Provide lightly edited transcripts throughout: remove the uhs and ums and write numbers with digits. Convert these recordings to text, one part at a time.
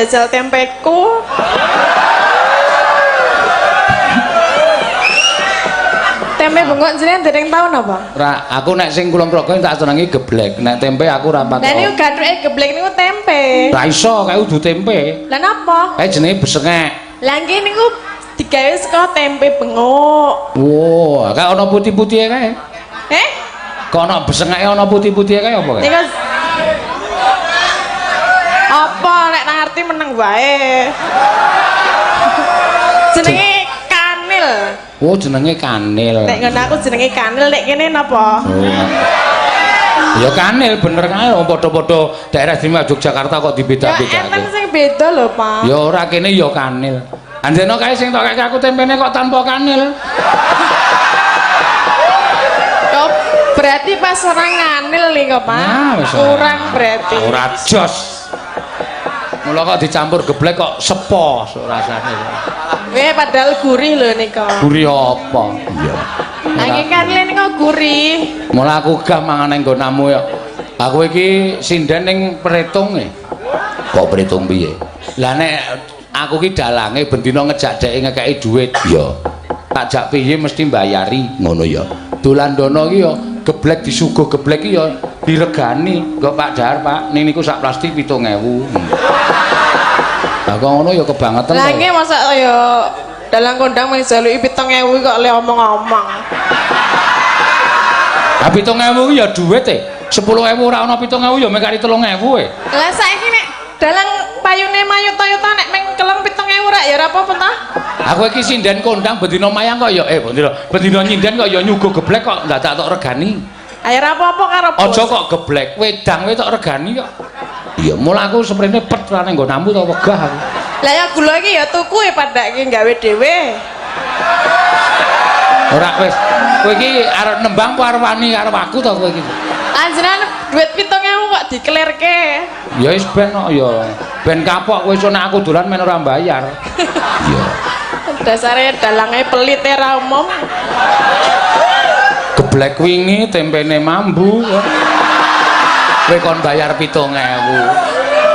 Jajal tempeku. Tempe bengkok jenengan dereng tau napa? Ora, aku nek sing Kulon Progo tak senengi geblek. Nek tempe aku ora Lah niku patek. gathuke geblek niku tempe. Ra iso, kae udu tempe. Lah napa? Kae jenenge besengek. Lah nggih niku digawe saka tempe bengok. Wah, kae ana putih-putihe kae. Eh? Kok ana besengeke ana putih-putihe kae apa kae? Niku apa nek nang ngerti meneng wae. Jenenge kanil. Oh, jenenge kanil. Nek ngono aku jenenge kanil, nek kene napa? Oh. Ya kanil bener kae wong padha-padha daerah istimewa Yogyakarta kok Ya dibeda-bedake. enten sing beda lho, Pak. Ya ora kene ya kanil. Anjeno kae sing tok keke aku tempene kok tanpa kanil. Kok berarti pas ora nganil nih kok, Pak. Nah, wis ora. Kurang berarti. Ora jos. Mula kok dicampur geblek kok sepo rasane. Weh padahal gurih lho nika. Gurih apa? Iya. Nanging kanil nika gurih. Mula aku gah mangan nang nggonamu ya. Aku iki sinden ning Pretung e. Kok Pretung piye? Lah nek aku ki dalange bendina ngejak dheke ngekeki dhuwit. Iya. Tak jak piye mesti mbayari. Ngono ya. Dolan dono ki ya geblek disuguh geblek ki ya diregani. Kok Pak Dahar, Pak, ning niku sak plastik 7.000. Lah kok ngono ya kebangetan. Lah to. nggih masa ya dalang kondang mung jaluki 7.000 kok le omong-omong. Lah 7.000 ki ya dhuwit e. 10.000 ora ana 7.000 ya mek kari 3.000 e. Lah saiki nek dalang payune mayuta-yuta nek meng keleng 7.000 rak ya ora apa-apa ta? Aku iki sinden kondang bendina mayang kok ya bendina nyinden kok ya nyuguh geblek kok ndadak tok regani. Ayo ora apa-apa karo bos. Aja kok geblek, wedang wae tok regani kok. Iya, mula aku seprene pet ra ning nggonamu to wegah aku. Lah ya gula iki ya tuku e padake gawe dhewe. Ora wis. Kowe iki arep nembang apa arep wani karo aku to kowe iki? Anjenengan duit 7.000 kok diklerke. Ya wis ben kok ya. Ben kapok kowe iso nek aku dolan men ora bayar. Iya. Dasare dalange pelit e ra umum. Geblek wingi tempene mambu. Kowe kon bayar 7.000.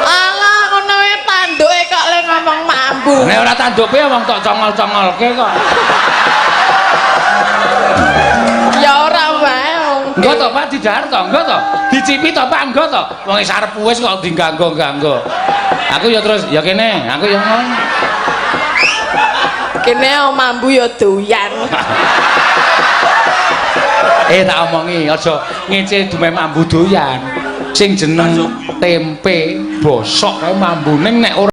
Alah ngono wae tanduke kok le ngomong mambu. Nek ora tanduke wong tok congol-congolke kok. Ya ora wae wong. Engko to Pak didahar to, engko to. Dicipi to Pak, engko to. Wong wis arep wis kok diganggo-ganggo. Aku ya terus ya kene, aku ya ngono. Kene mambu ya doyan. Tak omongi aja ngece dume mambu doyan. Sing jeneng tempe bosok kae mambu ning nek ora